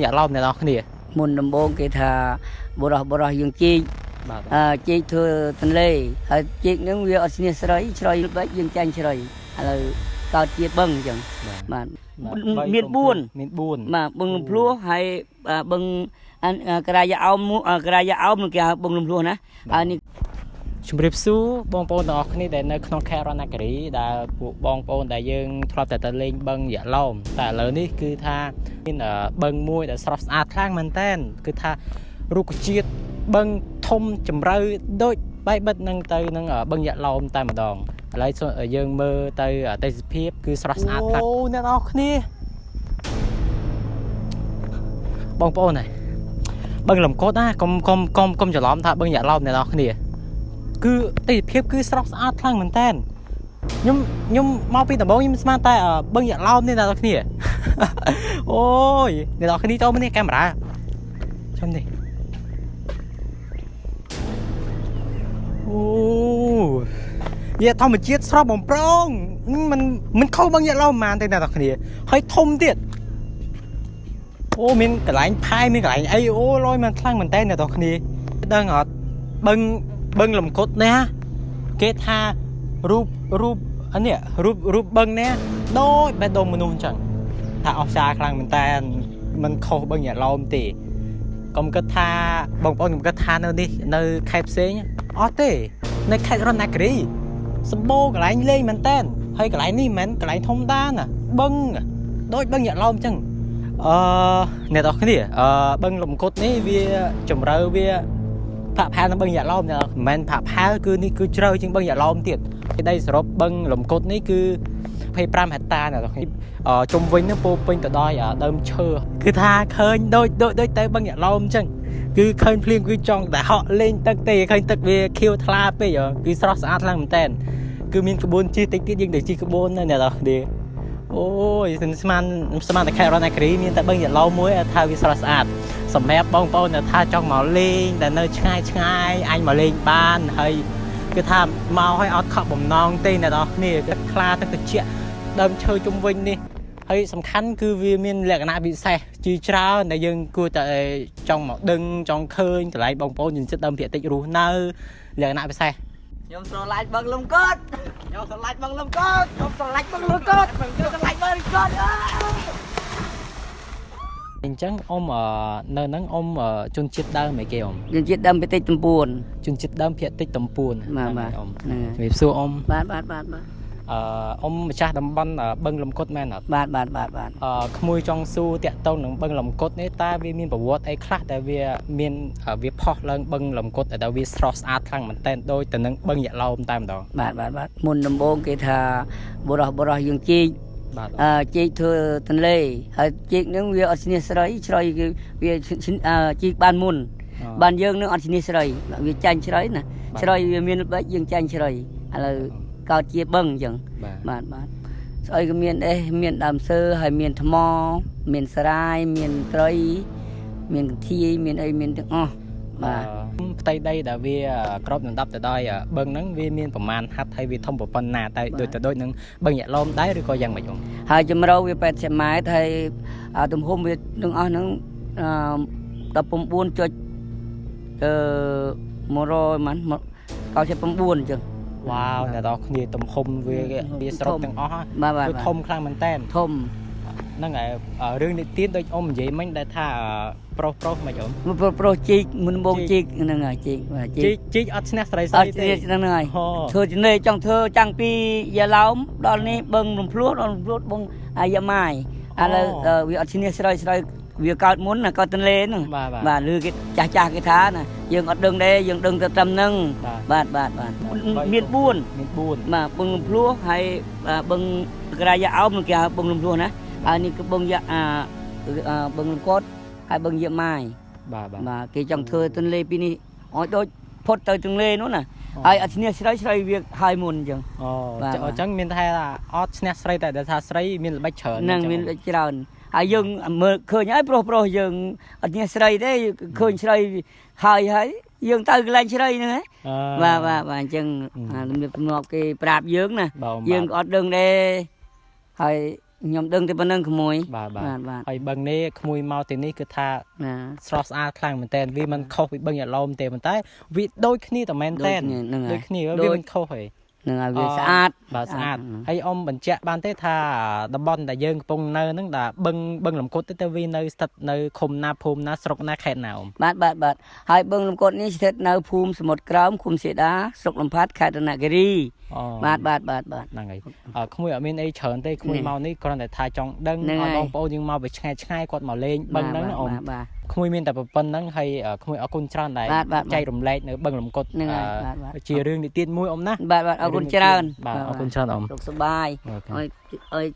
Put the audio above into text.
យ៉ាឡោមអ្នកនរគ្នា មុនដំបូងគេថាបុរសបុរសយើងជីក បាទ អើជីកធ្វើទន្លេហើយជីកហ្នឹងវាអត់ឈ្នះស្រីជ្រៃបែកយើងចាញ់ជ្រៃឥឡូវកើតជាបឹងអញ្ចឹងបាទមាន4 មាន4 បាទបឹងលំភ្លោះហើយបឹងក្រាយាអោមក្រាយាអោមនឹងគេហៅបឹងលំភ្លោះណាហើយនេះ ជំរាបសួរបងប្អូនទាំងអស់គ្នាដែលនៅក្នុងខេត្តរតនគិរីដែលពួកបងប្អូនដែលយើងធ្លាប់តែទៅលេងបឹងយ៉ាឡោមតែឥឡូវនេះគឺថាមានបឹងមួយដែលស្រស់ស្អាតខ្លាំងមែនតើគឺថារុក្ខជាតិបឹងធំជម្រៅដូចបែកបិទនឹងទៅនឹងបឹងយ៉ាឡោមតែម្ដងឥឡូវយើងមើលទៅទេសភាពគឺស្រស់ស្អាតខ្លាំងអូអ្នកនរគ្នាបងប្អូនហើយបឹងលំកូតណាកុំកុំកុំកុំច្រឡំថាបឹងយ៉ាឡោមអ្នកនរគ្នា គឺទេសភាពគឺស្រស់ស្អាតខ្លាំងមែនតើខ្ញុំខ្ញុំមកពីដំបូងខ្ញុំស្មានតែបឹងយ៉ាឡោមនេះអ្នកនរគ្នា អូយអ្នកនរគ្នាចូលមកនេះកាមេរ៉ាចាំនេះអូយាធម្មជាតិស្រស់បំប្រងមិនមិនខុសបឹងយ៉ាឡោមហ្មងទេអ្នកនរគ្នាហើយធំទៀតអូមានកន្លែងផាយមានកន្លែងអីអូលយមិនខ្លាំងមែនតើអ្នកនរគ្នាដឹងអត់បឹងបឹងលំគុតនេះគេថារូបរូបអានេះរូបរូបបឹងនេះដូចបេះដូងមនុស្សអញ្ចឹងថាអស្ចារ្យខ្លាំងមែនតើមិនខុសបឹងយ៉ាឡោមទេកុំគិតថាបងប្អូនកុំគិតថានៅនេះនៅខេត្តផ្សេងអត់ទេនៅខេត្តរតនគិរីសម្បូរកន្លែងលេងមែនតើហើយកន្លែងនេះមិនមែនកន្លែងធំដាណាបឹងដូចបឹងយ៉ាឡោមអញ្ចឹងអឺអ្នកនរគ្នាអឺបឹងលំគុតនេះវាជម្រៅវា ផាក់ផាលនឹងបឹងយ៉ាឡោមមិនមែនផាក់ផាលគឺនេះគឺជ្រៅជាងបឹងយ៉ាឡោមទៀតដីសរុបបឹងលំគុតនេះគឺ25ហិកតាអ្នកនរគ្នាជុំវិញនឹងពោពេញទៅដោយដើមឈើគឺថាឃើញដូចដូចដូចទៅបឹងយ៉ាឡោមអញ្ចឹងគឺឃើញភ្លាមគឺចង់តែហក់លេងទឹកទេឃើញទឹកវាខៀវថ្លាពេកគឺស្រស់ស្អាតខ្លាំងមែនតើគឺមានក្បួនជិះតិចទៀតយើងទៅជិះក្បួនណាអ្នកនរគ្នាអូយស្មានស្មានតែខេត្តរតនគិរីមានតែបឹងយ៉ាឡោមមួយថាវាស្រស់ស្អាត សម្រាប់បងប្អូនដែលថាចង់មកលេងដែលនៅឆ្ងាយឆ្ងាយអាចមកលេងបានហើយគឺថាមកឲ្យអត់ខកបំណងទេអ្នកនរគ្នាគឺខ្លាទឹកត្រជាក់ដើមឈើជុំវិញនេះហើយសំខាន់គឺវាមានលក្ខណៈពិសេសជាច្រើនដែលយើងគួរតែចង់មកដឹងចង់ឃើញកន្លែងបងប្អូនជនជាតិដើមភាគតិចរស់នៅលក្ខណៈពិសេស ខ្ញុំស្រឡាញ់បឹងលំកូតខ្ញុំស្រឡាញ់បឹងលំកូតខ្ញុំស្រឡាញ់បឹងលំកូតខ្ញុំស្រឡាញ់បឹងលំកូត អញ្ចឹងអ៊ំនៅហ្នឹងអ៊ំជនជាតិដើមអីគេអ៊ំ យើងជាតិដើមពេតិចទំពួន ជនជាតិដើមភាគតិចតំពួន បាទបាទ អ៊ំ ហ្នឹង ជំរាបសួរអ៊ំ បាទបាទបាទបាទ អឺអ៊ំម្ចាស់តំបន់បឹងលំគុតមែនអត់ បាទបាទបាទបាទ អឺក្មួយចង់សួរតាក់ទងនឹងបឹងលំគុតនេះតើវាមានប្រវត្តិអីខ្លះដែលវាមានវាផុសឡើងបឹងលំគុតដែលវាស្រស់ស្អាតខ្លាំងមែនតើដូចទៅនឹងបឹងយ៉ាឡោមតែម្ដង បាទបាទបាទមុនដំបូងគេថាបុរសបុរសយើងជីក បាទ អើជីកធ្វើទន្លេហើយជីកហ្នឹងវាអត់ឈ្នះស្រីជ្រៃគឺវាជីកបានមុនបានយើងនឹងអត់ឈ្នះស្រីវាចាញ់ជ្រៃណាជ្រៃវាមានល្បិចយើងចាញ់ជ្រៃឥឡូវកើតជាបឹងអញ្ចឹង បាទ បាទបាទស្អីក៏មានអេសមានដើមសើហើយមានថ្មមានស្រាយមានត្រី មានកន្ធាយមានអីមានទាំងអស់បាទ ផ្ទៃដីដែលវាក្របដណ្ដប់ទៅដោយបឹងហ្នឹងវាមានប្រមាណហាត់ហើយវាធំប៉ុណ្ណាតែដូចទៅដូចនឹងបឹងយ៉ាឡោមដែរឬក៏យ៉ាងម៉េចអ៊ំ ហើយជម្រៅវា80ម៉ែត្រហើយទំហំវាទាំងអស់ហ្នឹង19ចុចអឺ100ម៉ាន99អញ្ចឹង វ៉ាវអ្នកនរគ្នាទំហំវាវាសរុបទាំងអស់ បាទបាទ គឺធំខ្លាំងមែនតើ ធំ ហ្នឹងហើយរឿងនិទានដូចអ៊ំនិយាយមិញដែលថាប្រុសប្រុសមិនអ៊ំ ប្រុសប្រុសជីកមុនបងជីកហ្នឹងហើយជីកបាទជី ជី ក កជីកអត់ឈ្នះស្រី អ ស្រីទេ ត់ហ្នឹងហើយធ្វើជំនេចង់ធ្វើតាំងពីយ៉ាឡោមដល់នេះបឹងរំភ្លោះដល់រំភ្លោះបឹងអាយ៉ាម៉ាយឥឡូវវាអត់ឈ្នះស្រីស្រីវាកើតមុនណាកើតទន្លេហ្នឹង បាទបាទ បាទឬគេចាស់ចាស់គេថាណាយើងអត់ដឹងទេយើងដឹងតែត្រឹមហ្នឹង បាទ បាទបាទបាទមាន4 មាន4 បាទបឹងលំភ្លោះហើយបឹងក្រាយាអោមនឹងគេហៅបឹងលំភ្លោះណាហើយនេះគឺបឹងយ៉ាអាបឹងលំកតហើយបឹងយាម៉ាយ បាទបាទ បាទគេចង់ធ្វើទន្លេពីនេះឲ្យដូចផុតទៅទន្លេនោះណាហើយអត់ឈ្នះស្រីស្រីវាហើយមុនអញ្ចឹង អូអញ្ចឹងមានថាអត់ឈ្នះស្រីតែថាស្រីមានល្បិចច្រើន ហ្នឹងមានល្បិចច្រើនហើយយើងមើលឃើញហើយប្រុសប្រុសយើងអត់ឈ្នះស្រីទេឃើញស្រីហើយហើយយើងទៅកន្លែងស្រីហ្នឹងហ៎បាទបាទបាទអញ្ចឹងទំនៀមទម្លាប់គេប្រាប់យើងណាយើងក៏អត់ដឹងដែរហើយ ខ្ញុំដឹងតែប៉ុណ្្នឹងក្មួយ បាទបាទ បាទបាទ ហើយបឹងនេះក្មួយមកទីនេះគឺថា ណា ស្រស់ស្អាតខ្លាំងមែនតើវាមិនខុសពីបឹងយ៉ាឡោមទេប៉ុន្តែវាដូចគ្នាតែមែនតើ ហ្នឹងហើយ ដូចគ្នាវាមិនខុសទេ ហ្នឹងហើយវាស្អាត បាទស្អាតហើយអ៊ំបញ្ជាក់បានទេថាតំបន់ដែលយើងកំពុងនៅហ្នឹងដែលបឹងបឹងលំគុតទៅវានៅស្ថិតនៅឃុំណាភូមិណាស្រុកណាខេត្តណាអ៊ំ បាទបាទបាទហើយបឹងលំកុដនេះស្ថិតនៅភូមិសមុទ្រក្រោមឃុំសេដាស្រុកលំផាត់ខេត្តរតនគិរី អូ បាទបាទបាទបាទ ហ្នឹងហើយអឺក្មួយអត់មានអីច្រើនទេក្មួយ នេះ មកនេះគ្រាន់តែថាចង់ដឹង ហ្នឹងហើយ ឲ្យបងប្អូនយើងមកពីឆ្ងាយឆ្ងាយគាត់មកលេងបឹងហ្នឹងណាអ៊ំ បាទបាទ ក្មួយមានតែប៉ុណ្្នឹងហើយអឺក្មួយអរគុណច្រើនដែល បាទបាទ ចែករំលែកនៅបឹងលំគុត ហ្នឹងហើយ អឺ បាទបាទ ជារឿងនិទានមួយអ៊ំណា បាទបាទអរគុណច្រើន បាទអរគុណច្រើនអ៊ំ សុខសប្បាយ OK ឲ្យឲ្យ